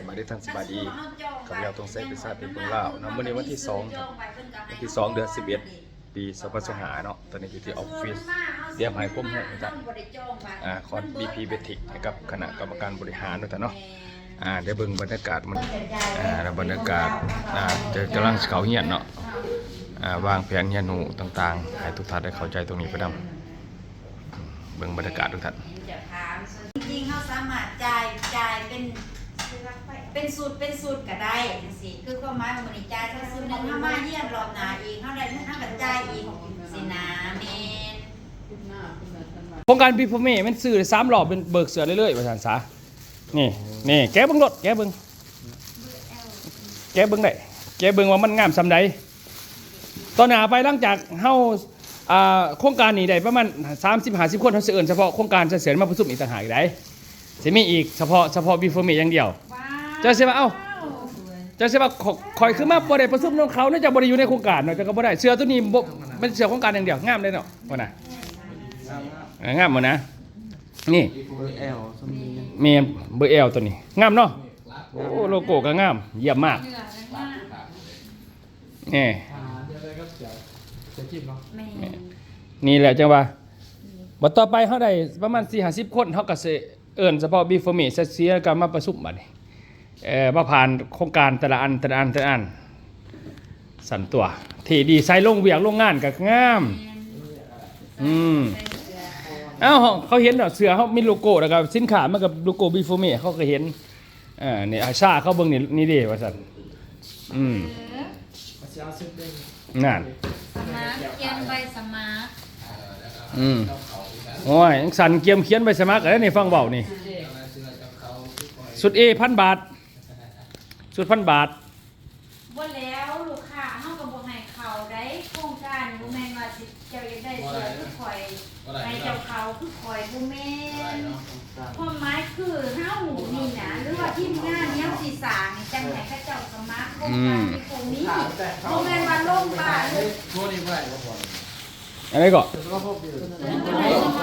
ສະບາຍດີທ່ານ ສະບາຍດີ ຂ້າພະເຈົ້າ ຕົງໄຊ ເປັນຊາດເປັນຄົນລາວເນາະ. ມື້ນີ້ວັນທີສອງ ວັນທີສອງ ເດືອນສິບເອັດ ປີສອງພັນຊາວຫ້າເນາະ. ຕອນນີ້ຢູ່ທີ່ອອບຟິດ ຕຽມໃຫ້ຄວາມຮູ້ວ່າຊັ້ນ ອ່າ ຂອງ ບີພີ ເບສິກ ໃຫ້ກັບຄະນະກຳມະການບໍລິຫານວ່າຊັ້ນເນາະ. ອ່າ ໄດ້ເບິ່ງບັນຍາກາດມັນ ອ່າ ແລ້ວບັນຍາກາດ ອ່າ ຈະກຳລັງຊິເຂົ້າຮຽນເນາະ. ອ່າ ວາງແຜນຮຽນຮູ້ຕ່າງໆ ໃຫ້ທຸກທ່ານໄດ້ເຂົ້າໃຈຕົງນີ້ໄປນຳ. ເບິ່ງບັນຍາກາດທຸກທ່ານ. ຈະຖາມ ສ່ວນຈິງໆ ເຮົາສາມາດຈ່າຍ ຈ່າຍເປັນ ເປັນຊຸດ ເປັນຊຸດກໍໄດ້ຈັ່ງຊີ້ ຄືຄວາມໝາຍວ່າມື້ນີ້ຈ່າຍເທົ່າຊຸດໜຶ່ງ ເຮົາມາຮຽນຮອບໜ້າອີກ ເຮົາໄດ້ເງິນ ເຮົາກໍຈ່າຍອີກຊີ້ນະ. ແມ່ນ ໂຄງການ ບີໂຟເມ ແມ່ນຊື້ໄດ້ສາມຮອບ ເປັນເບີກເສື້ອເລື້ອຍໆ ວ່າຊັ້ນຊະ. ນີ້ ນີ້ ແກະເບິ່ງໂລດ ແກະເບິ່ງ ແກະເບິ່ງໄດ້ ແກະເບິ່ງວ່າມັນງາມສ່ຳໃດ. ຕໍ່ໜ້າໄປ ຫຼັງຈາກເຮົາ ອ່າ ໂຄງການນີ້ໄດ້ປະມານສາມສິບ ຫ້າສິບຄົນ ເຮົາຊິເອີ້ນສະເພາະໂຄງການ ເສື້ອມາປະຊຸມອີກຕ່າງຫາກໄດ້. ຊິມີອີກສະເພາະ ສະເພາະ ບີໂຟເມ ຢ່າງດຽວ. ເຈົ້າຊິວ່າ ເອົ້າ ເຈົ້າຊິວ່າ ຂ້ອຍ ຂ້ອຍຄືມາບໍ່ໄດ້ປະຊຸມນຳເຂົາເນາະ ເຈົ້າບໍ່ໄດ້ຢູ່ໃນໂຄງການເນາະ ເຈົ້າກໍບໍ່ໄດ້. ເສື້ອຕົວນີ້ບໍ່ ແມ່ນເສື້ອໂຄງການຢ່າງດຽວ ງາມເດ້ເນາະ ພຸ້ນນະ. ເອີ ງາມໝົດນະ ນີ້ ເບີແອລ ແມ່ນ ເບີແອລຕົວນີ້ ງາມເນາະ. ໂອ້ ໂລໂກ້ກໍງາມ ຢ້ຽມມາກ. ແນ່ ແມ່ນ ນີ້ແຫຼະ ຈັ່ງວ່າ ບັດຕໍ່ໄປເຮົາໄດ້ປະມານສີ່ຫ້າສິບຄົນ ເຮົາກໍຊິເອີ້ນສະເພາະ ບີໂຟເມ ເສຍ ເສຍ ກໍມາປະຊຸມບັດນີ້. ເອີ ມາຜ່ານໂຄງການແຕ່ລະອັນ ແຕ່ລະອັນ ແຕ່ລະອັນ ຊັ້ນຕົວະ ທີ່ດີໄຊໂລງວຽກໂລງງານກໍງາມ. ແມ່ນ ອືມ ເອົ້າ ເຂົາເຫັນດອກ ເສື້ອເຮົາມີໂລໂກ້ ແລ້ວກໍສິນຄ້າມັນກໍໂລໂກ້ ບີໂຟເມ ເຂົາກໍເຫັນ. ເອີ ນີ້ ອາຊາເຂົາເບິ່ງນີ້ ນີ້ເດ້ວ່າຊັ້ນ. ອືມ ເອີ ນັ້ນ ສະໝັກ ຂຽນໃບສະໝັກ. ອືມ ໂອ້ຍ ສັນກຽມຂຽນໃບສະໝັກແລ້ວນີ້ ຟັງເວົ້ານີ້. ຊຸດເອ ພັນບາດ ຊຸດພັນບາດ. ບໍ່ແລ້ວ ລູກຄ້າເຮົາກໍບໍ່ໃຫ້ເຂົ້າໃດ໋. ໂຄງການນີ້ບໍ່ແມ່ນວ່າຊິ ເຈົ້າຢາກໄດ້ເສື້ອຄືຂ້ອຍ ໃຫ້ເຈົ້າເຂົ້າຄືຂ້ອຍ ບໍ່ແມ່ນ. ຄວາມໝາຍຄືເຮົານີ້ນະ ຫຼືວ່າທີມງານທີ່ເຮົາຊິສ້າງນີ້ ຈັ່ງໃຫ້ເຂົາເຈົ້າສະໝັກໂຄງການ ອືມ ທີ່ພວກນີ້ ບໍ່ແມ່ນວ່າລົງບ້ານ. ອັນໃດກໍ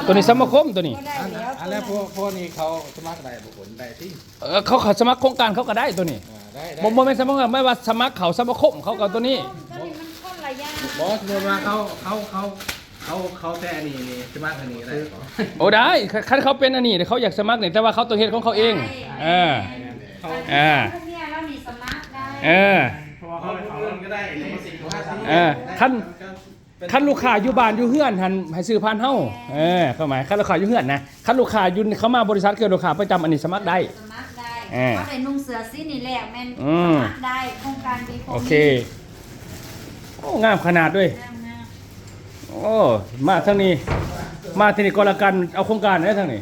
ຕົວນີ້ສະມາຄົມ ຕົວນີ້ ບໍ່ໄດ້ແລ້ວ ອັນນັ້ນ ອັນນັ້ນ ພວກ ພວກນີ້ເຂົາສະໝັກໄດ້ບໍ່? ໄດ້ຕິ. ເອີ ເຂົາ ເຂົາສະໝັກໂຄງການເຂົາກໍໄດ້ຕົວນີ້. ອ່າ ໄດ້ ໄດ້ ບໍ່ ບໍ່ແມ່ນສະໝັກ ແມ່ນວ່າສະໝັກເຂົ້າສະມາຄົມເຂົາກໍຕົວນີ້. ຕົວນີ້ມັນຄົນລະຢ່າງ. ບໍ່ ສົມມຸດວ່າເຂົາ ເຂົາ ເຂົາ ເຂົາ ເຂົາແຕ່ອັນນີ້ນີ້ ສະໝັກອັນນີ້ກໍໄດ້. ໂອ້ ໄດ້ ຄັນ ຄັນເຂົາເປັນອັນນີ້ ເຂົາຢາກສະໝັກນີ້ ແຕ່ວ່າເຂົາຕ້ອງເຮັດຂອງເຂົາເອງ. ໄດ້ ເອີ ເອີ ເຂົາເປັນເມຍແລ້ວນີ້ສະໝັກໄດ້. ເອີ ເພາະວ່າເຂົາເປັນຄົນກໍໄດ້ ເຂົາບໍ່ສິເຂົາຫາສະໝັກ. ເອີ ຄັນ ຄັນລູກຄ້າຢູ່ບ້ານຢູ່ເຮືອນຫັ້ນ ໃຫ້ຊື້ຜ່ານເຮົາ. ແມ່ນ ເອີ ຄວາມໝາຍ ຄັນລູກຄ້າຢູ່ເຮືອນນະ ຄັນລູກຄ້າຢູ່ ເຂົ້າມາບໍລິສັດ ຄືລູກຄ້າປະຈຳ ອັນນີ້ສະໝັກໄດ້ ສະໝັກໄດ້. ເອີ ເຮົາໄດ້ນຸ່ງເສື້ອສີນີ້ແລ້ວ ແມ່ນ ອືມ ສະໝັກໄດ້ ໂຄງການດີ ໂອເຄ. ໂອ້ ງາມຂະໜາດເວີຍ ງາມໆ. ໂອ້ ມາທາງນີ້ ມາທີ່ນີ້ກໍລະກັນ ເອົາໂຄງການໄດ້ທາງນີ້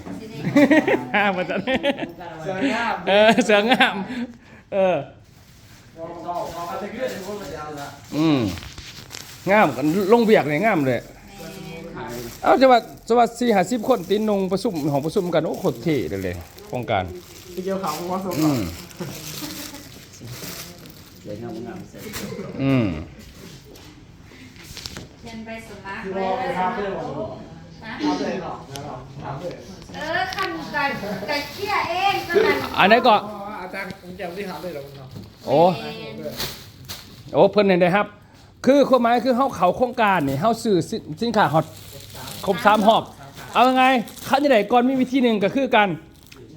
ມາທາງນີ້ ເສື້ອງາມ ເອີ ເສື້ອງາມ ເອີ. ອືມ ງາມ ລົງວຽກນີ້ງາມເລີຍ. ເອົ້າ ຈະວ່າ ຈະວ່າສີ່ຫ້າສິບຄົນຕິ ນຸ່ງປະຊຸມ ຫ້ອງປະຊຸມກັນ ໂອ້ ໂຄດເທ່ເລີຍ ໂຄງການ ໄປກ່ຽວເຂົ້າບໍ່ສົມ. ອືມ ສວຍງາມ ງາມ ອືມ. ຂຽນໃບສະໝັກໄວ້ແລ້ວ. ຮະ? ເອີ ຄັນກະ ກະເຄຍເອງ ອັນໃດກໍ ອາຈານ ໂອ້ ໂອ້ ເພິ່ນນີ້ໄດ້ຮັບ ຄືຄວາມໝາຍຄືເຮົາເຂົ້າໂຄງການນີ້ ເຮົາຊື້ສິນ ສິນຄ້າຮອດຄົບສາມຮອບ. ເອົາງ່າຍໆ ຄັນຈະໄດ້ກ່ອນ ມີວິທີໜຶ່ງກໍຄືການ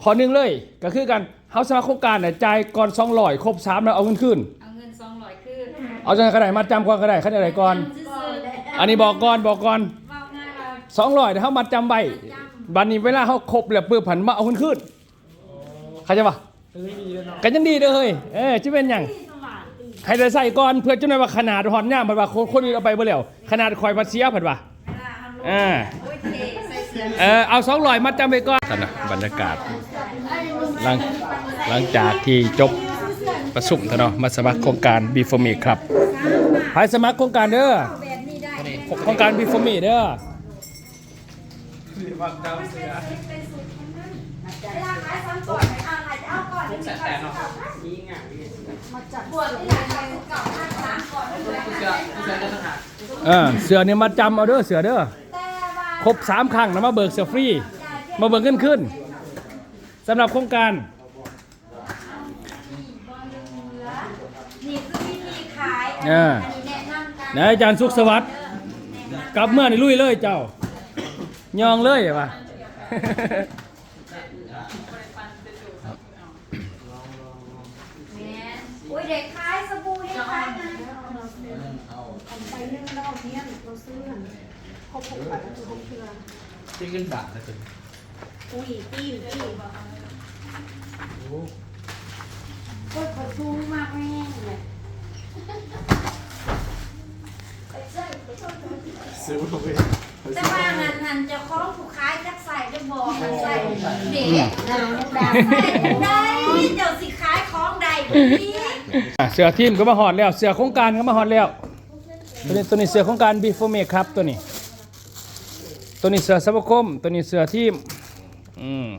ຂໍ້ໜຶ່ງເລີຍ ກໍຄືການ ເຮົາສະໝັກໂຄງການນ່ະ ຈ່າຍກ່ອນສອງຮ້ອຍ ຄົບສາມແລ້ວເອົາເງິນຄືນ ເອົາເງິນສອງຮ້ອຍຄືນ. ເອົາຈັ່ງໃດກໍໄດ້ ມັດຈຳກ່ອນກໍໄດ້ ຄັນຈະໄດ້ກ່ອນ. ອັນນີ້ບອກກ່ອນ ບອກກ່ອນ ເວົ້າງ່າຍວ່າ ສອງຮ້ອຍ ເຮົາມັດຈຳໄວ້ ມັດຈຳ ບັດນີ້ເວລາເຮົາຄົບແລ້ວປຶບ ຫັ້ນມາເອົາເງິນຄືນ ເຂົ້າໃຈບໍ່? ກໍຍັງດີເດີເຮີ້ຍ ເອີ ຈະເປັນຫຍັງ ໃຫ້ໄດ້ໃຊ້ກ່ອນ ເພື່ອຈັ່ງໃດວ່າຂະໜາດຮອດຍາມ ເພິ່ນວ່າຄົນ ຄົນອື່ນເອົາໄປເບິດແລ້ວ ຂະໜາດຂ້ອຍພັດເສຍ ເພິ່ນວ່າ. ອ່າ ໂອເຄ ໃສ່ເສື້ອ ເອີ ເອົາສອງຮ້ອຍມັດຈຳໄວ້ກ່ອນ. ນັ້ນນະ ບັນຍາກາດ ຫຼັງ ຫຼັງຈາກທີ່ຈົບປະຊຸມແລ້ວເນາະ ມາສະໝັກໂຄງການ ບີໂຟເມ ຄັບ. ໃຜສະໝັກໂຄງການເດີ ໂຄງການ ບີໂຟເມ ເດີ. ເອີ ເສື້ອນີ້ມັດຈຳເອົາເດີ ເສື້ອເດີ ຄົບສາມຄັ້ງນະ ມາເບີກເສື້ອຟຣີ ມາເບີກເງິນຄືນ ສຳລັບໂຄງການ. ອ່າ ນາຍອາຈານສຸກສະຫວັດ ກັບເມືອນີ້ລຸຍເລີຍເຈົ້າ ຍ່ອງເລີຍວ່າ ແມ່ນ ໂອ້ຍ ໄດ້ຂາຍສະບູ ໄດ້ຂາຍຫຍັງ ອັນໃບໜຶ່ງລະເອົາເມຍນ ເຮົາຊື້ຫັ້ນ ຄົບຫົກໃບ ຫົກເທື່ອ ເປັນເງິນບາດນະ ໂອ້ຍ ປີ້ ປີ້ ໂອ້ຍ ຂ້ອຍສູງມາກແຮງເລີຍ ຊື້ບໍ່ເປັນ ແຕ່ວ່າຫັ້ນ ຫັ້ນເຈົ້າຂອງຜູ້ຂາຍຈັກໃສ່ຫຼືບໍ່ ມັນໃສ່ເດ ໃສ່ໄດ້ ເຈົ້າຊິຂາຍຂອງໄດ້ບໍ່ດີ ອ່ະ ເສື້ອທີມກໍມາຮອດແລ້ວ ເສື້ອໂຄງການກໍມາຮອດແລ້ວ ໂຕນີ້ ໂຕນີ້ເສື້ອໂຄງການ Be For Me Club ໂຕນີ້ ໂຕນີ້ເສື້ອສະມາຄົມ ໂຕນີ້ເສື້ອທີມ ອືມ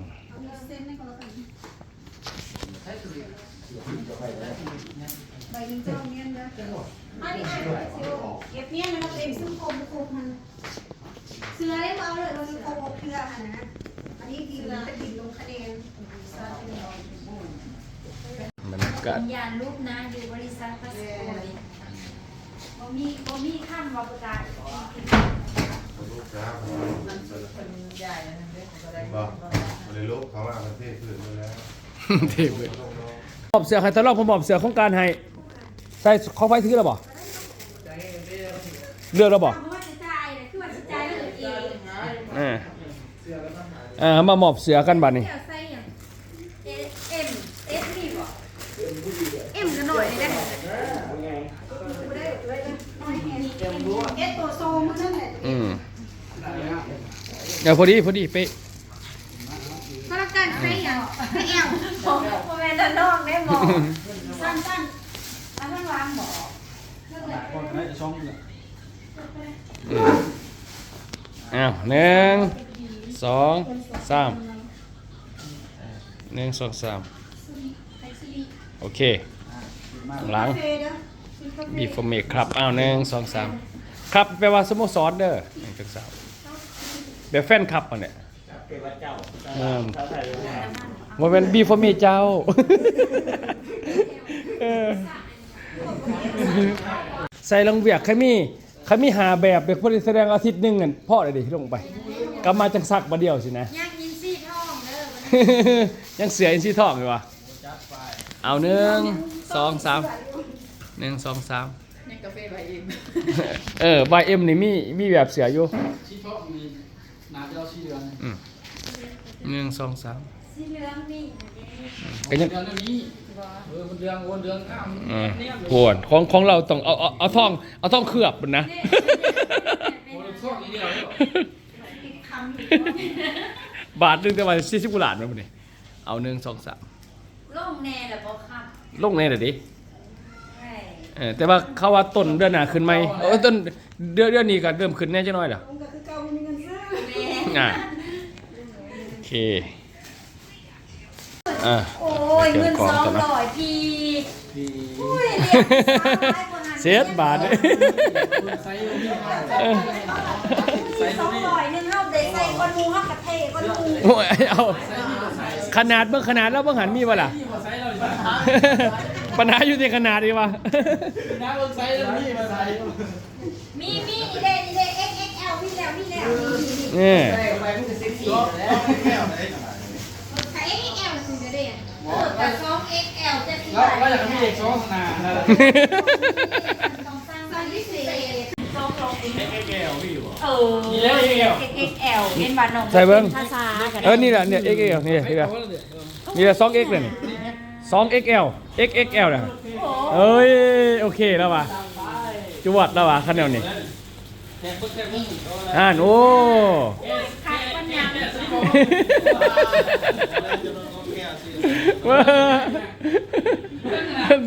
ໃບໜຶ່ງເຈົ້າເມຍນເດີ ອັນນີ້ ອັນນີ້ ເກັບເມຍນນຳເຕັມຊຸມຄົບຄົບຫັ້ນ ເສື້ອໄດ້ບໍ່ເອົາເລີຍ ເອົາເລີຍຄົບຫົກເທື່ອຫັ້ນນະ ອັນນີ້ດິນ ເປັນດິນລົງຄະແນນ ບັນຍາກາດ ຢ້ານລູກນາຢູ່ບໍລິສັດພາສະໂກ ບໍ່ມີ ບໍ່ມີຄຳວ່າບໍ່ໄດ້ ບໍ່ ບໍ່ໄດ້ລົບ ເຂົາວ່າມັນເທພື້ນໝົດແລ້ວ ເທພື້ນ ມອບເສື້ອໃຫ້ ທະລອງມາມອບເສື້ອໂຄງການໃຫ້ ໃສ່ຂອງໃຜຖືແລ້ວບໍ່? ເລືອກແລ້ວບໍ່? ເອີ ເອີ ມາມອບເສື້ອກັນບາດນີ້ ເອັມ ເອັມvulgar ເອັມກໍໜ້ອຍເດ້ ເອັດໂຕໂຊມື້ນັ້ນແຫຼະ ອືມ ເອີ ພໍດີ ພໍດີເປະ ກໍລະກັນໃສ່ຫຍັງ ໃສ່ແອວ ບໍ່ແມ່ນນ້ອງເດ້ໝໍ ສັ້ນໆ ອັນນັ້ນວາງບໍ່ ອືມ ອ້າວ ໜຶ່ງ ສອງ ສາມ ໜຶ່ງ ສອງ ສາມ ໂອເຄ ຂ້າງຫຼັງ Be For Me Club ອ້າວ ໜຶ່ງ ສອງ ສາມ Club ແປວ່າສະໂມສອນເດີ ໜຶ່ງ ສອງ ສາມ ແບບແຟນຄລັບຫັ້ນແຫຼະ ເອີ ບໍ່ແມ່ນ Be For Me ເຈົ້າ ເອີ ໃສ່ລົງວຽກ ຄັນມີ ຄັນມີຫ້າແບບ ເປັນຄົນທີ່ສະແດງອາທິດໜຶ່ງນັ້ນ ພໍໄດ້ເດ ລົງໄປ ກັບມາຈັ່ງຊັກບາດດຽວຊີ້ນະ ຍັງອິນຊີທອງເດີ ຍັງເສື້ອອິນຊີທອງຢູ່ຫວາ ເອົາ ໜຶ່ງ ສອງ ສາມ ໜຶ່ງ ສອງ ສາມ ຍັງກາເຟ ວາຍເອັມ ເອີ ວາຍເອັມ ນີ້ມີ ມີແບບເສື້ອຢູ່ ຊີທອງນີ້ ໜ້າຈະເອົາສີເຫຼືອງ ອືມ ໜຶ່ງ ສອງ ສາມ ສີເຫຼືອງມີ ກໍຍັງ ເຫຼືອງນີ້ ເອີ ມັນເຫຼືອງ ໂອ້ ເຫຼືອງງາມ ອືມ ແນມ ໂອ້ ຂອງ ຂອງລາວຕ້ອງເອົາ ເອົາ ເອົາທອງ ເອົາທອງເຄືອບພຸ້ນນະ ໂອ້ ທອງອີກແລ້ວ ບາດໜຶ່ງແຕ່ວ່າສີ່ສິບກວ່າລ້ານພຸ້ນນີ້ ເອົາ ໜຶ່ງ ສອງ ສາມ ລົງແດ່ລະບໍ່ຄະ? ລົງແດ່ລະເດ ເອີ ແຕ່ວ່າເຂົາວ່າຕົ້ນເດືອນໜ້າຂຶ້ນໃໝ່ ເອີ ຕົ້ນເດືອນ ເດືອນນີ້ກໍເລີ່ມຂຶ້ນແດ່ຈັກໜ້ອຍລະ ແມ່ນ ອ່າ ໂອເຄ ອ່າ ໂອ້ຍ ເກັບຂອງກ່ອນເນາະ ເງິນສອງຮ້ອຍ ພີ ໂອ້ຍ ເສດບາດ ສອງຮ້ອຍໜຶ່ງ ເຮົາໄດ້ໃສ່ກ່ອນໝູ່ ເຮົາກະເທກ່ອນໝູ່ ໂອ້ຍ ເອົາ ຂະໜາດ ເບິ່ງຂະໜາດລາວເບິ່ງຫັ້ນມີບໍ່ລະ ປັນຫາຢູ່ທີ່ຂະໜາດນີ້ຫວາ ມີ ມີ ນີ້ເດ້ ນີ້ເດ້ ເອັກ ເອັກ ແອລ ມີແລ້ວ ມີແລ້ວ ນີ້ ນີ້ ເອັກ ເອັກ ແອລ ຄືເດ້ ເອີ ກະສອງ ເອັກ ແອລ ຈັກຊິ ລາວ ລາວຢາກມີເອັກ ສອງ ໜ້າ ສອງ ພິເສດ ສອງ ເອັກ ເອັກ ແອລ ມີຢູ່ບໍ່ ເອີ ມີແລ້ວ ເອັກ ເອັກ ແອລ ເຫັນວ່ານ້ອງ ໃສ່ເບິ່ງ ພາສາ ເອີ ນີ້ລະ ນີ້ ເອັກ ເອັກ ແອລ ນີ້ ນີ້ລະ ນີ້ລະ ສອງ ເອັກ ລະນີ້ ສອງ ເອັກ ແອລ ເອັກ ເອັກ ແອລ ນະ ໂອ້ ເອີຍ ໂອເຄລະຫວາ ຈວດລະຫວາ ຄັນແນວນີ້ ຫັ້ນ ໂອ້ ຄັກປານຫຍັງ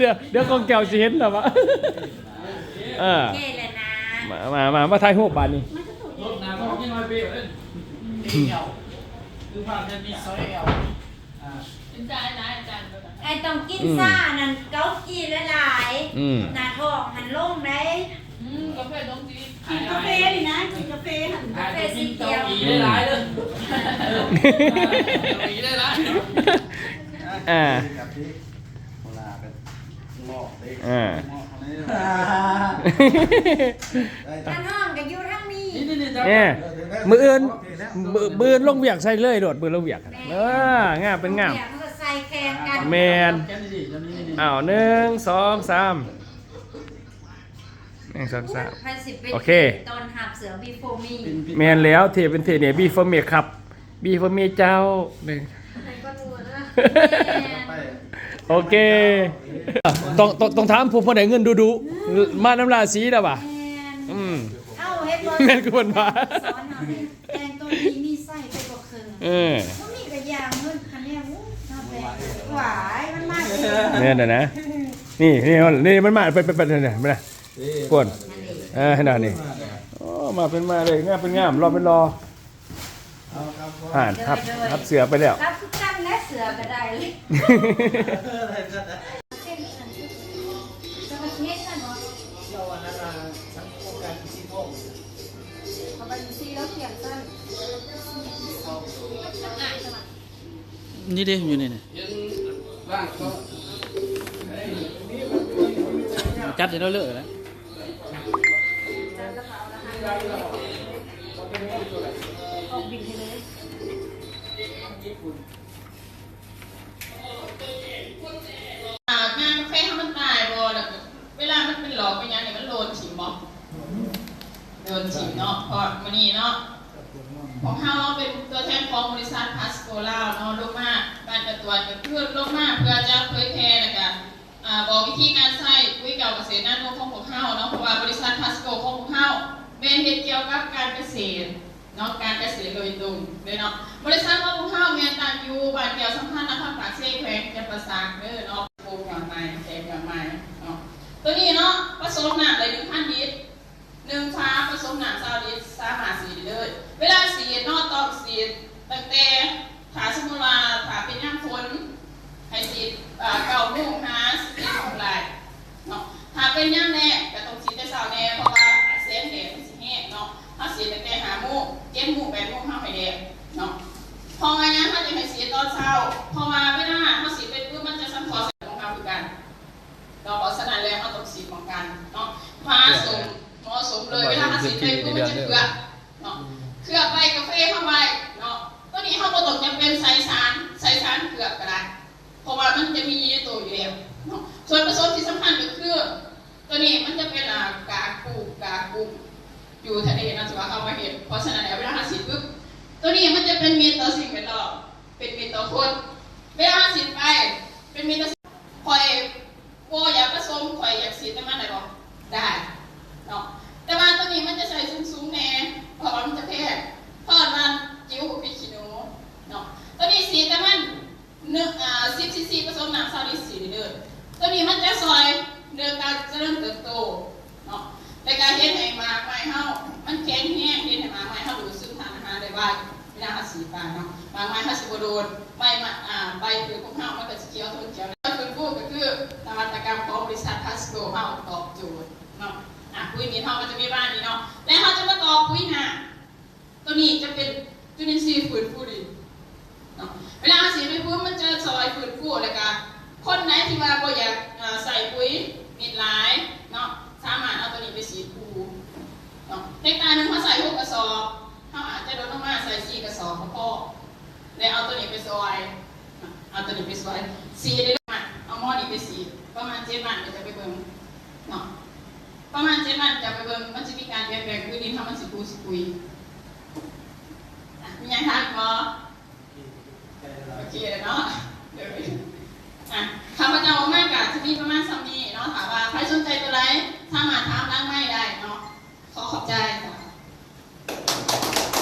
ດຽວ ດຽວຂອງແກ້ວຊິເຫັນລະຫວາ ເອີ ໂອເຄແລ້ວນະ ມາ ມາ ມາ ມາຖ່າຍຮູບບາດນີ້ ລົດໜ້າທ້ອງຍັງນ້ອຍເປເລີຍ ເອັກ ແອລ ຄືວ່າແມ່ນມີ ສອງ ເອັກ ແອລ ອ່າ ໄອ້ຕ້ອງກິນ ອືມ ຊານັ້ນ ເກົາກີຫຼາຍໆ ອືມ ໜ້າທ້ອງຫັ້ນລົງໄດ໋ ອືມ ກາເຟຕ້ອງກິນ ກິນກາເຟນີ້ນະ ກິນກາເຟຫັ້ນ ກາເຟສີຂຽວ ເກົາກີຫຼາຍໆເດີ ເກົາກີຫຼາຍໆ ອ່າ ໂຄລາເປັນ ອ່າ ການຫ້ອງກໍຢູ່ທາງນີ້ ນີ້ໆໆ ນີ້ ມື້ອື່ນ ມື້ ມື້ອື່ນລົງວຽກໃສ່ເລີຍໂລດ ມື້ລົງວຽກ ເອີ ງາມເປັນງາມ ວຽກມັນກໍໃສ່ແຂ່ງກັນ ແມ່ນ ອ້າວ ໜຶ່ງ ສອງ ສາມ ໜຶ່ງ ສອງ ສາມ ໃຜຊິໄປ ໂອເຄ ຕ້ອນຮັບເສືອ Before Me ແມ່ນແລ້ວ ເທເປັນເທນີ້ Before Me ຄັບ Before Me ເຈົ້າ ນີ້ ໂອເຄ ຕ້ອງ ຕ້ອງ ຕ້ອງຖາມຜູ້ ຜູ້ໃດເງິນດຸໆ ມານຳລາສີແລ້ວວ່າ ແມ່ນ ອືມ ເຮົາເຫັນບໍ່ ແມ່ນຄືເພິ່ນວ່າ ສອນເຮົານີ້ ແຕ່ງຕົວດີມີໄຊໄປກວ່າເຄິ່ງ ເອີ ບໍ່ມີກໍຢ່າງເງິນຄະແນນ ໂອ້ຍ ເຮົາແຕ່ງ ຫວາຍ ມັນມາເອງ ແມ່ນແລ້ວນະ ນີ້ ນີ້ ນີ້ມັນມາ ໄປ ໄປ ໄປ ນີ້ ມາ ພຸ້ນ ເອີ ເຫັນບໍ່ນີ້ ໂອ້ ມາເປັນມາເລີຍ ງາມເປັນງາມ ຫຼໍ່ເປັນຫຼໍ່ ເອົາ ຄັບ ອ່າ ຮັບ ໂດຍ ຮັບເສືອໄປແລ້ວ ຮັບຄືກັນແຫຼະ ເສືອກໍໄດ້ ນີ້ເດ້ ຢູ່ນີ້ນະ ຈັດໃຫ້ລາວເລີຍນະ ອອກບິນໃຫ້ເລີຍ ອ່າ ງາກາເຟເຮົາມັນຕາຍບໍ່ ແລ້ວກໍເວລາມັນເປັນຫຼອກເປັນຫຍັງນີ້ ມັນໂລນຖິ້ມບໍ່? ໂລນຖິ້ມເນາະ ເພາະມື້ນີ້ເນາະ ພວກເຮົາເປັນຕົວແທນຂອງບໍລິສັດພາສໂກລາວເນາະ ລົງມາ ການກະຕວດກໍຄືລົງມາເພື່ອຈະເຜີຍແຜ່ ແລ້ວກໍ ອ່າ ບອກວິທີການໃຊ້ປຸຍເກົ່າກະເສດນາໂນຂອງພວກເຮົາເນາະ ເພາະວ່າບໍລິສັດພາສໂກຂອງພວກເຮົາແມ່ນເຮັດກ່ຽວກັບການກະເສດເນາະ ການກະເສດໂດຍຕົງເລີຍເນາະ ບໍລິສັດຂອງພວກເຮົາແມ່ນຕັ້ງຢູ່ບ້ານແກ້ວສຳພັນ ນະຄອນປາກເຊ ແຂວງຈຳປາສັກເດີເນາະ ປູກເຫຍື້ອໃໝ່ ແຕກເຫຍື້ອໃໝ່ເນາະ ໂຕນີ້ເນາະ ປະສົມນ້ຳໄດ້ໜຶ່ງພັນລິດ ໜຶ່ງຝາປະສົມນ້ຳຊາວລິດ ສາມາດສີດໄດ້ເລີຍ ເວລາສີດເນາະ ຕ້ອງສີດຕັ້ງແຕ່ ຖ້າສົມມຸດວ່າ ຖ້າເປັນຍາມຝົນ ໃຫ້ສີດ ເອີ ເກົ້າໂມງຫາສິບເອັດໂມງໄດ້ເນາະ ຖ້າເປັນຍາມແລ້ງກໍຕ້ອງສີດແຕ່ເຊົ້າແດ່ ເພາະວ່າແສງແດດມັນຊິແຮງເນາະ ເຮົາສີດຕັ້ງແຕ່ຫ້າໂມງ ເຈັດໂມງ ແປດໂມງເຮົາໃຫ້ແດດເນາະ ເພາະວ່າຫຍັງເຮົາຈຶ່ງໃຫ້ສີດຕອນເຊົ້າ ເພາະວ່າເວລາເຮົາສີດໄປປຶບ ມັນຈະສຳເພາະໃສ່ຂອງເຮົາຄືກັນ ເນາະ ເພາະສະນັ້ນແລ້ວເຮົາຕ້ອງສີດປ້ອງກັນເນາະ ເພາະສົມ ເໝາະສົມເລີຍ ເວລາເຮົາສີດໄປປຸບມັນຈະເຄືອບເນາະ ເຄືອບໃບກາເຟເຮົາໄວ້ເນາະ ໂຕນີ້ເຮົາບໍ່ຕ້ອງຈຳເປັນໃສ່ສານ ໃສ່ສານເຄືອບກໍໄດ້ ເພາະວ່າມັນຈະມີຢູ່ໃນໂຕຢູ່ແລ້ວເນາະ ສ່ວນປະສົມທີ່ສຳຄັນກໍຄື ໂຕນີ້ມັນຈະເປັນ ອ່າ ກາກປຸ້ງ ກາກປຸ້ງຢູ່ທະເລເນາະ ທີ່ວ່າເຮົາມາເຮັດ ເພາະສະນັ້ນແລ້ວເວລາເຮົາສີດປຶບ ໂຕນີ້ມັນຈະເປັນມິດຕໍ່ສິ່ງແວດລ້ອມ ເປັນມິດຕໍ່ຄົນ ເວລາເຮົາສີດໄປເປັນມິດຕໍ່ ຂ້ອຍບໍ່ຢາກປະສົມ ຂ້ອຍຢາກສີດແຕ່ມັນໄດ້ບໍ່? ໄດ້ເນາະ ແຕ່ວ່າໂຕນີ້ມັນຈະໃຊ້ສູງໆແດ່ ເພາະວ່າມັນຈະແພງ ເພາະວ່າຈິ້ວບໍ່ມີຂີ້ໜູເນາະ ໂຕນີ້ສີດແຕ່ມັນໜຶ່ງ ອ່າ ສິບຊີຊີ ປະສົມນ້ຳຊາວລິດ ສີດໄດ້ເລີຍ ໂຕນີ້ມັນຈະຊ່ອຍເລື່ອງການຈະເລີນເຕີບໂຕເນາະ ແລະກະເຮັດໃຫ້ໝາກໄມ້ເຮົາມັນແຂງແຮງ ເຮັດໃຫ້ໝາກໄມ້ເຮົາດູດຊຶມທາດອາຫານໄດ້ໄວ ເວລາເຮົາສີດໄປເນາະ ໝາກໄມ້ເຮົາຊິບໍ່ໂດນ ໃບ ອ່າ ໃບພືດຂອງເຮົາມັນກໍຊິຂຽວທົນຂຽວ ຟື້ນຟູກໍຄືນະວັດຕະກຳຂອງບໍລິສັດພາສໂກເຮົາຕອບໂຈດເນາະ ອ່າ ປຸຍດິນເຮົາກໍຈະມີປະມານນີ້ເນາະ ແລະເຮົາຈະມາຕໍ່ປຸຍນ້ຳ ໂຕນີ້ຈະເປັນຈຸລິນຊີຟື້ນຟູດິນເນາະ ເວລາເຮົາສີດໄປປຸບ ມັນຈະຊ່ອຍຟື້ນຟູ ແລ້ວກະຄົນໃດທີ່ວ່າບໍ່ຢາກ ເອີ ໃສ່ປຸຍເມັດຫຼາຍເນາະ ສາມາດເອົາໂຕນີ້ໄປສີດປູເນາະ ເຮັກຕາໜຶ່ງເຮົາໃສ່ຫົກກະສອບ ເຮົາອາດຈະລົດລົງມາໃສ່ສີ່ກະສອບກໍພໍ ແລ້ວເອົາໂຕນີ້ໄປຊ່ອຍ ເອົາໂຕນີ້ໄປຊ່ອຍສີດໄດ້ເລີຍ ເອົາໝໍນີ້ໄປສີດ ປະມານເຈັດວັນກໍຈະໄປເບິ່ງເນາະ ປະມານເຈັດວັນຈະໄປເບິ່ງ ມັນຊິມີການປ່ຽນແປງ ພື້ນດິນເຮົາມັນຊິຟູຊິປຸຍ ອ່ະ ມີຫຍັງຖາມອີກບໍ່? ໂອເຄແລ້ວເນາະ ໂດຍ ອ່ະ ຂ້າພະເຈົ້າອອກມາກະຊິມີປະມານສ່ຳນີ້ເນາະ ຖ້າວ່າໃຜສົນໃຈຕົວໃດ ສາມາດຖາມຫຼັງໄມໄດ້ເນາະ ຂໍຂອບໃຈເຈົ້າ.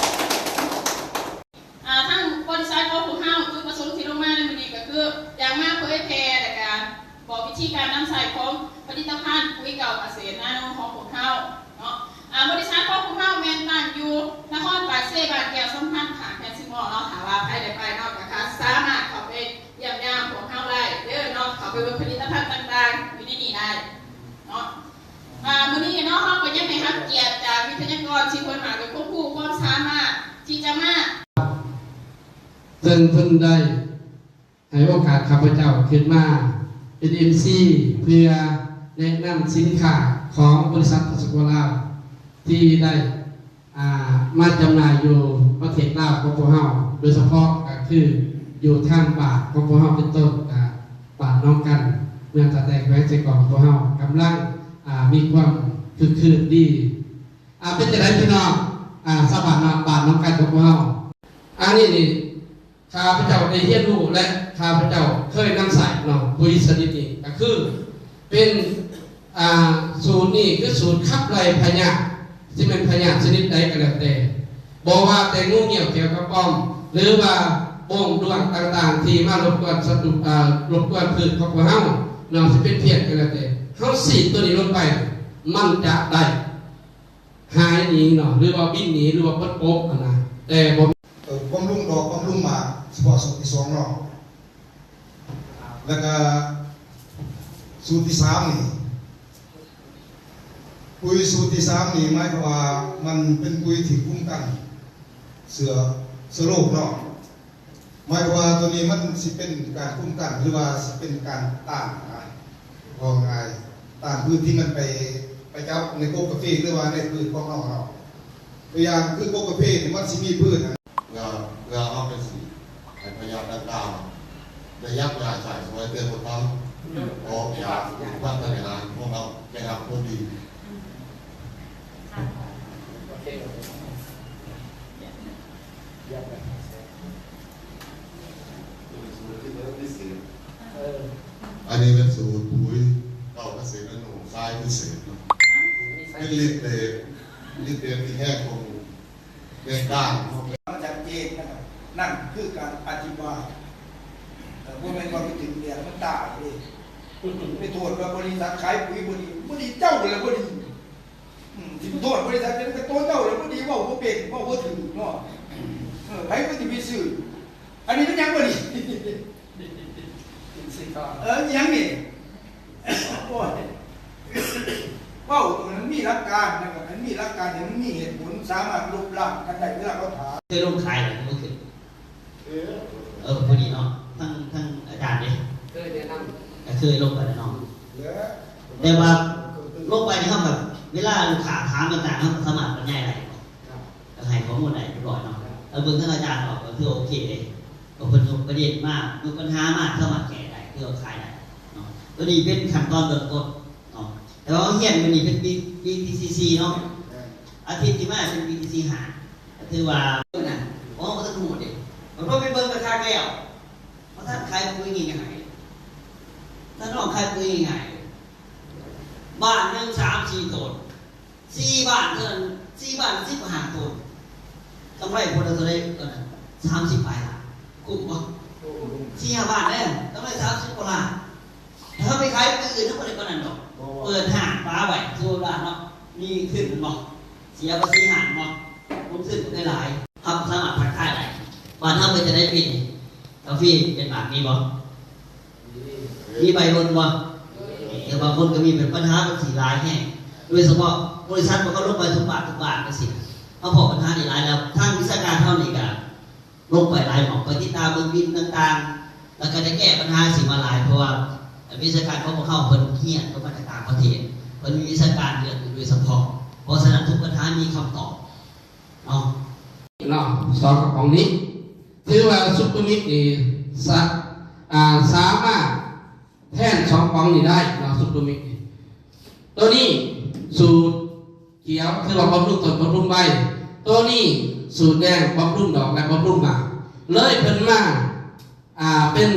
ອ່າ ທາງບໍລິສັດຂອງພວກເຮົາ ຈຸດປະສົງທີ່ລົງມາໃນມື້ນີ້ກໍຄື ຢາກມາເຜີຍແຜ່ ແລະກະບອກວິທີການນຳໃຊ້ຂອງຜະລິດຕະພັນປຸຍເກົ່າກະເສດນາໂນຂອງພວກເຮົາເນາະ. ອ່າ ບໍລິສັດຂອງພວກເຮົາແມ່ນຕັ້ງຢູ່ນະຄອນປາກເຊ ບ້ານແກ້ວສຳພັນ ຂ້າງແຄສຊິໂມເນາະ. ຖ້າວ່າໃຜໄດ້ໄປເນາະ ກໍສາມາດເຂົ້າໄປຢ້ຽມຢາມພວກເຮົາໄດ້ເດີເນາະ, ເຂົ້າໄປເບິ່ງຜະລິດຕະພັນຕ່າງໆຢູ່ໃນນີ້ໄດ້ເນາະ. ອ່າ ມື້ນີ້ເນາະ ເຮົາກໍຍັງໄດ້ຮັບກຽດຈາກວິທະຍາກອນທີ່ເພິ່ນມາດ້ວຍຄວາມຮູ້ຄວາມສາມາດທີ່ຈະມາ ເຊິ່ງເພິ່ນໄດ້ໃຫ້ໂອກາດຂ້າພະເຈົ້າຂຶ້ນມາ ເປັນເອັມຊີ ເພື່ອແນະນຳສິນຄ້າຂອງບໍລິສັດທະສະໂກລາວ ທີ່ໄດ້ ອ່າ ມາຈຳໜ່າຍຢູ່ປະເທດລາວຂອງພວກເຮົາ ໂດຍສະເພາະກໍຄືຢູ່ທາງບ້ານຂອງພວກເຮົາ ເປັນຕົ້ນ ອ່າ ບ້ານໜອງກັນ ເມືອງທ່າແຕງ ແຂວງເຊກອງ ພວກເຮົາກຳລັງ ອ່າ ມີຄວາມຄຶກຄື້ນດີ. ອ່າ ເປັນຈັ່ງໃດພີ່ນ້ອງ ອ່າ ຊາວບ້ານເນາະ ບ້ານໜອງກັນຂອງພວກເຮົາ? ອັນນີ້ນີ້ ຂ້າພະເຈົ້າໄດ້ຮຽນຮູ້ ແລະ ຂ້າພະເຈົ້າເຄີຍນຳໃຊ້ເນາະ ປຸຍຊະນິດນີ້ ກໍຄືເປັນ ອ່າ ສູດນີ້ຄືສູດຂັບໄລ່ພະຍາດ ຊິແມ່ນພະຍາດຊະນິດໃດກໍແລ້ວແຕ່ ບໍ່ວ່າແຕ່ງູງຽວແກ້ວກະປອມ ຫຼືວ່າບົ້ງດ້ວງຕ່າງໆ ທີ່ມາລົບກວນສັດຕູ ອ່າ ລົບກວນພືດຂອງພວກເຮົາເນາະ ຊິເປັນພຽນກໍແລ້ວແຕ່ ເຮົາສີດຕົວນີ້ລົງໄປ ມັນຈະໄດ້ ຫາຍໜີເນາະ ຫຼືວ່າບິນໜີ ຫຼືວ່າປົດໂປະຫັ້ນນະ ແຕ່ບໍ່ ເອີ ບຳລຸງດອກ ບຳລຸງໝາກ ສະເພາະສູດທີສອງເນາະ ແລ້ວກະສູດທີສາມນີ້ ປຸຍສູດທີສາມນີ້ ໝາຍຄວາມວ່າມັນເປັນປຸຍທີ່ຄຸ້ມກັນເຊື້ອ ເຊື້ອໂລກເນາະ. ໝາຍຄວາມວ່າຕົວນີ້ມັນຊິເປັນການຄຸ້ມກັນ ຫຼືວ່າຊິເປັນການຕ້ານນະ ເວົ້າງ່າຍ ຕ້ານພືດທີ່ມັນໄປ ໄປຈັບໃນກົກກາເຟ ຫຼືວ່າໃນພືດຂອງເຮົາເນາະ. ຕົວຢ່າງຄືກົກກາເຟນີ້ ມັນຊິມີພືດຫັ້ນ ເພື່ອ ເພື່ອເຮົາໄປສີດໃຫ້ພະຍາດດັ່ງກ່າວໄດ້ຍັບຍ້າຍໃຊ້ສວຍເຕີບບໍ່ເຕົາ ອອກຈາກວັດທະນາຄາມຂອງເຮົາໄດ້ຮັບຜົນດີ. ອັນນີ້ແມ່ນສູດປຸຍເຂົ້າກະເສດນາໂນ ສາຍພິເສດເນາະ ເປັນລິດເຕດ ລິດເຕດທີ່ແຮງກວ່າໝູ່ໃນການ ມັນຊັດເຈນນະ ນັ້ນຄືການອະທິບາຍ ເອີ ບໍ່ແມ່ນວ່າໄປດຶງເຫຼືອມັນຕາຍເດ້ ໄປໂທດວ່າບໍລິສັດຂາຍປຸຍບໍ່ດີ ບໍ່ດີເຈົ້າແຫຼະບໍ່ດີ. ອືມ ຊິໄປໂທດບໍລິສັດ ເປັນແຕ່ໂຕເຈົ້າແຫຼະບໍ່ດີ ເວົ້າບໍ່ເປັນ ເວົ້າບໍ່ຖືກເນາະ ເອີ ໃຜມັນຊິໄປຊື້ ອັນນີ້ມັນຫຍັງບໍ່ດີ ເອີ ອີຫຍັງນີ້ ໂອ້ຍ ເວົ້າໃຫ້ມັນມີຫຼັກການນະ ໃຫ້ມັນມີຫຼັກການ ໃຫ້ມັນມີເຫດຜົນ ສາມາດລົບລ້າງກັນໄດ້ ເວລາເຂົາຖາມ ເຄີຍລົງຂາຍແລ້ວບໍ່ເຄີຍ? ເອີ ຜູ້ນີ້ເນາະ ທັງ ທັງອາຈານເດ້ ເຄີຍແນະນຳ ກໍເຄີຍລົງໄປແລ້ວເນາະ ແຕ່ວ່າລົງໄປນີ້ເຮົາກໍ ເວລາລູກຄ້າຖາມຕ່າງໆ ເຮົາກໍສາມາດບັນຍາຍໄດ້ ກໍໃຫ້ຂໍ້ມູນໄດ້ຮຽບຮ້ອຍເນາະ ແລ້ວເບິ່ງທາງອາຈານອອກກໍຖືວ່າໂອເຄເດ້ ກໍເພິ່ນຍົກປະເດັນມາ ຍົກບັນຫາມາ ສາມາດແກ້ໄດ້ ຄືວ່າຂາຍໄດ້ເນາະ ຕົວນີ້ເປັນຂັ້ນຕອນເບື້ອງຕົ້ນເນາະ ແຕ່ວ່າຮຽນມື້ນີ້ເປັນ ບີ ບີທີຊີຊີ ເນາະ ອາທິດທີ່ມາເປັນ ບີທີຊີຫ້າ ກໍຖືວ່ານັ້ນ ເຮົາບໍ່ທັນຮູ້ເດ້ ເພາະໄປເບິ່ງກະຄັກແລ້ວ ບໍ່ທັນຂາຍປຸຍງ່າຍໆ ທ່ານນ້ອງຂາຍປຸຍງ່າຍໆ ບ້ານໜຶ່ງສາມສີ່ໂຕນ ສີ່ບ້ານເທົ່ານັ້ນ ສີ່ບ້ານສິບຫ້າໂຕນ ກຳໄລຄົນລະເທົ່າໃດຕອນນັ້ນ? ສາມສິບປາຍລ້ານ ຄຸ້ມບໍ່? ສີ່ຫ້າບ້ານເດ້ ກຳໄລສາມສິບກວ່າລ້ານ ຖ້າເຮົາໄປຂາຍປຸຍອື່ນ ເຮົາບໍ່ໄດ້ປານນັ້ນດອກ ເປີດຮ້ານປາໄວ້ ສົມມຸດວ່າເນາະ ມີທຶນແມ່ນບໍ່? ເສຍພາສີຮ້ານບໍ່? ລົງທຶນໄດ້ຫຼາຍ ເຮົາສາມາດຜ່ອນຄາຍໄດ້ ບ້ານເຮົາເປັນຈັ່ງໃດປີນີ້? ກາເຟເປັນບາດມີບໍ່? ມີໃບລົງບໍ່? ແຕ່ບາງຄົນກໍມີເປັນບັນຫາແບບນີ້ຫຼາຍແຮງ ໂດຍສະເພາະບໍລິສັດພວກເຮົາລົງໄປທຸກບ້ານທຸກບ້ານຈັ່ງຊີ້ ເຮົາພໍ້ບັນຫານີ້ຫຼາຍແລ້ວ ທາງວິຊາການເຮົານີ້ກໍລົງໄປຫຼາຍໝ່ອງ ໄປຕິດຕາມເບິ່ງບິນຕ່າງໆ ແລ້ວກໍໄດ້ແກ້ບັນຫາຊິມາຫຼາຍ ເພາະວ່າວິຊາການຂອງພວກເຮົາເພິ່ນຮຽນກັບມາຈາກຕ່າງປະເທດ ເພິ່ນມີວິຊາການເລື່ອງນີ້ໂດຍສະເພາະ ເພາະສະນັ້ນທຸກບັນຫາມີຄຳຕອບ ເນາະ ເນາະ ສອງກະປ໋ອງນີ້ ຖືວ່າຊຸບໂຕມິກນີ້ ສາ ອ່າ ສາມາດແທນສອງກະປ໋ອງນີ້ໄດ້ເນາະ ຊຸບໂຕມິກນີ້ ໂຕນີ້ສູດຂຽວ ຖືວ່າບຳລຸງຕົ້ນບຳລຸງໃບ ໂຕນີ້ສູດແດງບຳລຸງດອກ ແລະ ບຳລຸງໝາກ ເລີຍເພິ່ນມາ ອ່າ ເປັນ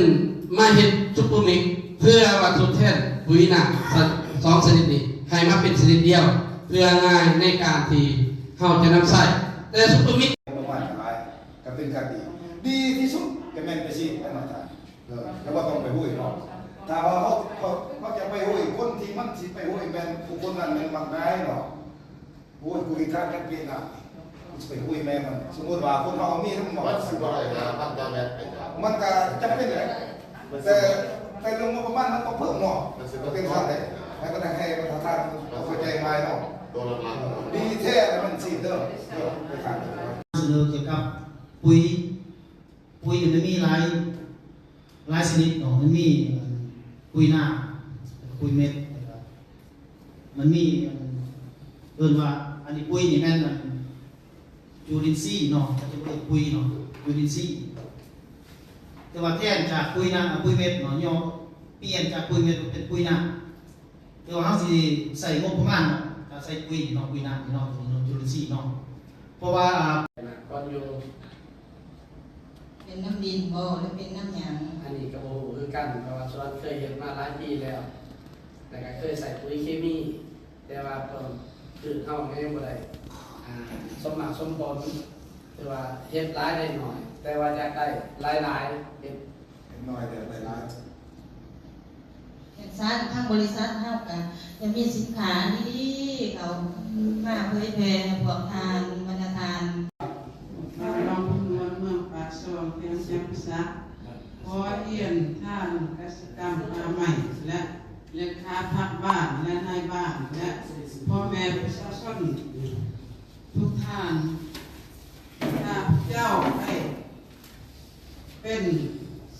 ມາເຮັດຊຸບໂຕມິກ ເພື່ອວ່າທົດແທນປຸຍນ້ຳສະ ສອງຊະນິດນີ້ ໃຫ້ມາເປັນຊະນິດດຽວ ເພື່ອງ່າຍໃນການທີ່ເຮົາຈະນຳໃຊ້ ແຕ່ຊຸບໂຕມິກ ປະມານຫຼາຍ ກໍເປັນການດີ ດີທີ່ສຸດກໍແມ່ນໄປສີດໃຫ້ມັນຂາຍ ເອີ ແລ້ວບໍ່ຕ້ອງໄປຫຸ້ຍເນາະ ຖ້າວ່າເຮົາ ເຮົາ ເຮົາຈະໄປຫຸ້ຍ ຄົນທີ່ມັນຊິໄປຫຸ້ຍແມ່ນຜູ້ຄົນນັ້ນແມ່ນມັກງ່າຍເນາະ. ໂອ້ຍ ກູເຮັດທາງຈັກເປັນນະ ກູຊິໄປຫຸ້ຍແມ່ມັນ. ສົມມຸດວ່າຄົນເຮົາມີນຳໝໍ ມັນຊິບໍ່ໄດ້ນະ ມັນຈະແມ່ນໄປ ມັນກະຈຳເປັນແຫຼະ ແຕ່ ແຕ່ເລື່ອງງົບປະມານມັນຕ້ອງເພີ່ມເນາະ ມັນຊິບໍ່ເປັນຊັ້ນເດ້ ໃຫ້ມັນ ໃຫ້ປະທານເຂົ້າໃຈງ່າຍເນາະ ໂຕຫຼັກໆ ດີແທ້ແລ້ວມັນຊິເດີ ເດີ ໄປທາງ ສະເໜີກ່ຽວກັບປຸຍ ປຸຍນີ້ມັນມີຫຼາຍ ຫຼາຍຊະນິດເນາະ ມັນມີ ເອີ ໂປ ປຸ໋ຍນ້ຳ ປຸ໋ຍເມັດ ແລ້ວກໍມັນມີອັນເອີ້ນວ່າ ອັນນີ້ປຸ໋ຍນີ້ແມ່ນອັນ ຈຸລິນຊີເນາະ ເຂົາເຈົ້າເອີ້ນປຸ໋ຍເນາະ ຈຸລິນຊີ ແຕ່ວ່າແທນຈາກປຸ໋ຍນ້ຳ ປຸ໋ຍເມັດເນາະ ຍໍ ປ່ຽນຈາກປຸ໋ຍເມັດເປັນປຸ໋ຍນ້ຳ ແຕ່ວ່າເຮົາຊິໃຊ້ງົບປະມານເນາະ ຖ້າໃສ່ປຸ໋ຍນີ້ເນາະ ປຸ໋ຍນ້ຳນີ້ເນາະ ຈຸລິນຊີເນາະ ເພາະວ່າ ກ່ອນຢູ່ ເປັນນ້ຳດິນບໍ່ ຫຼືເປັນນ້ຳຫຍັງ? ອັນນີ້ກໍບໍ່ຮູ້ຄືກັນ ເພາະວ່າສວນເຄີຍເຮັດມາຫຼາຍປີແລ້ວ ແລ້ວກໍເຄີຍໃສ່ປຸ໋ຍເຄມີ ແຕ່ວ່າຕົ້ນພືດເຮົາຍັງບໍ່ໄດ້ ອ່າ ສົມໝາກສົມຜົນ ຄືວ່າເຮັດຫຼາຍໄດ້ໜ້ອຍ ແຕ່ວ່າຢາກໄດ້ຫຼາຍໆ ເຮັດ ເຮັດໜ້ອຍແຕ່ໄດ້ຫຼາຍ. ຈັ່ງຊັ້ນ ທາງບໍລິສັດເຮົາກໍຈະມີສິນຄ້າດີໆ ເຂົ້າມາເຜີຍແຜ່ໃຫ້ພວກທ່ານ ບັນດາທ່ານ. ລອງຄຳນວນເມືອງປາກຊ່ອງ ແຂວງຈຳປາສັກ ຂໍຮຽນທ່ານກະສິກຳປ່າໄມ້ ແລະ ເລຂາພັກບ້ານ ແລະ ນາຍບ້ານ ແລະ ພໍ່ແມ່ປະຊາຊົນທຸກທ່ານ ຂ້າພະເຈົ້າໄດ້ເປັນ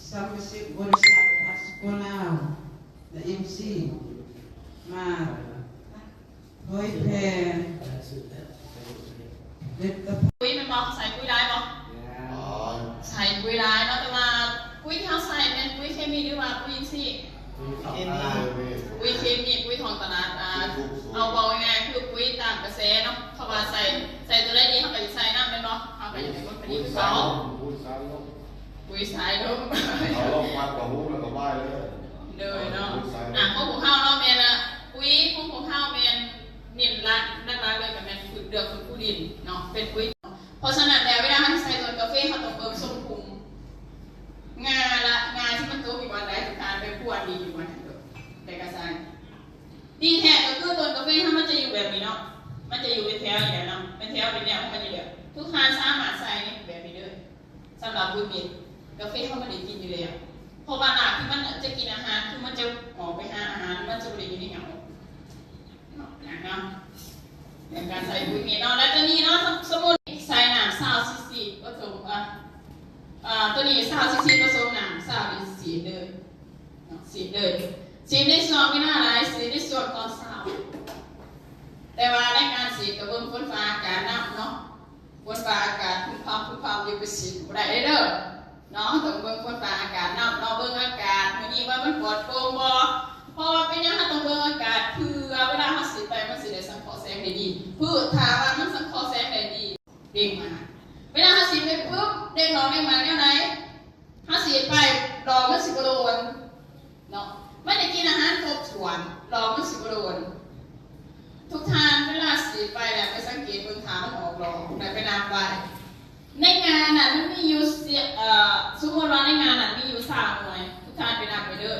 ສະມາຊິກບໍລິສັດ Asco Lao ແລະ ເອັມຊີ ມາເຜີຍແຜ່ຜະລິດຕະພັນ. ປຸ໋ຍແມ່ນບໍ່? ໃສ່ປຸ໋ຍຫຼາຍບໍ່? ໃສ່ປຸ໋ຍຫຼາຍເນາະ ແຕ່ວ່າປຸ໋ຍທີ່ເຮົາໃສ່ແມ່ນປຸ໋ຍເຄມີ ຫຼືວ່າປຸ໋ຍອິນຊີ? ປຸ໋ຍເຄມີ ປຸ໋ຍເຄມີ ປຸ໋ຍທ້ອງຕະຫຼາດ ອ່າ ເອົາເວົ້າງ່າຍໆ ຄືປຸ໋ຍຕາມກະແສເນາະ ເພາະວ່າໃສ່ ໃສ່ຕົວໃດດີ ເຮົາກໍຢາກໃສ່ນຳແມ່ນບໍ່? ເຮົາກໍຢາກໃຫ້ຜົນຜະລິດຄືເຂົາ ປຸ໋ຍສາຍລົມ ເອົາລົມພັດກໍຫຸງແລ້ວກໍບາຍເລີຍ ໂດຍເນາະ ປຸ໋ຍສາຍລົມ ອ່າ ຂອງພວກເຮົາເນາະ ແມ່ນລະ ປຸ໋ຍຂອງພວກເຮົາແມ່ນເນັ້ນຫຼັກ ຫຼັກໆເລີຍກໍແມ່ນເລື່ອງຟື້ນຟູດິນເນາະ ເປັນປຸ໋ຍ ເພາະສະນັ້ນແລ້ວ ເວລາເຮົາຊິໃສ່ຕົ້ນກາເຟ ເຮົາຕ້ອງເບິ່ງຊົງພຸມ ງ່າລະ ງ່າທີ່ມັນຕົກຢູ່ບ່ອນໃດ ທຸກທ່ານໄປຄວນດີຢູ່ບ່ອນນັ້ນໂລດ ແລ້ວກໍໃສ່. ດີແທ້ກໍຄືຕົ້ນກາເຟເຮົາມັນຈະຢູ່ແບບນີ້ເນາະ ມັນຈະຢູ່ເປັນແຖວນີ້ແຫຼະເນາະ ເປັນແຖວເປັນແນວຂອງມັນຢູ່ແລ້ວ ທຸກທ່ານສາມາດໃສ່ນີ້ແບບນີ້ເລີຍ ສຳລັບບຸນມິດ ກາເຟເຮົາມັນໄດ້ກິນຢູ່ແລ້ວ ເພາະວ່າລາກທີ່ມັນຈະກິນອາຫານ ຄືມັນຈະອອກໄປຫາອາຫານ ມັນຈະບໍ່ໄດ້ຢູ່ໃນເຫງົາເນາະ ເນາະ ໃນການໃສ່ປຸ໋ຍເມັດເນາະ ແລະ ຕົວນີ້ເນາະ ສົມ ສົມມຸດໃສ່ນ້ຳຊາວຊີຊີ ປະສົມ ເອີ ເອີ ຕົວນີ້ຊາວຊີຊີ ປະສົມນ້ຳຊາວຊີຊີເລີຍເນາະ ສີດເລີຍ ສີດໃນຊ່ວງເວລາໃດ? ສີດໃນຊ່ວງຕອນເຊົ້າ ແຕ່ວ່າໃນການສີດກໍເບິ່ງຝົນຟ້າອາກາດນຳເນາະ ຝົນຟ້າອາກາດ ຜຶ່ມພຳ ຜຶ່ມພຳ ຢ່າໄປສີດບໍ່ໄດ້ເດີ ເນາະ ເຮົາຕ້ອງເບິ່ງຝົນຟ້າອາກາດນຳເນາະ ເບິ່ງອາກາດມື້ນີ້ວ່າມັນປອດໂປ່ງບໍ່ ເພາະວ່າເປັນຫຍັງເຮົາຕ້ອງເບິ່ງອາກາດ ເພື່ອເວລາເຮົາສີດໄປ ມັນຊິໄດ້ສັງເຄາະແສງໄດ້ດີ ພືດຖ້າວ່າມັນສັງເຄາະແສງໄດ້ດີ ເດັ່ງມາ ເວລາເຮົາສີດໄປປຶບ ເດັ່ງດອກເດັ່ງໝາກແນວໃດ? ເຮົາສີດໄປ ດອກມັນຊິບໍ່ໂດນເນາະ ມັນໄດ້ກິນອາຫານຄົບຖ້ວນ ດອກມັນຊິບໍ່ໂດນ ທຸກທ່ານເວລາສີດໄປແລ້ວ ໄປສັງເກດເບິ່ງ ຖ້າມັນອອກດອກ ແລ້ວໄປນັບໄວ້ ໃນງານັ້ນມັນມີຢູ່ ເອີ ສົມມຸດວ່າໃນງານັ້ນມີຢູ່ຊາວໜ່ວຍ ທຸກທ່ານໄປນັບໄປເດີ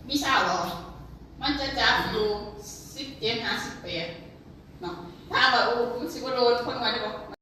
ມີຊາວດອກ ມັນຈະຈັບຢູ່ສິບເຈັດຫາສິບແປດເນາະ ຖາມວ່າ ໂອ້ ມັນຊິບໍ່ໂດນຄົນໜ່ວຍເດີບໍ່?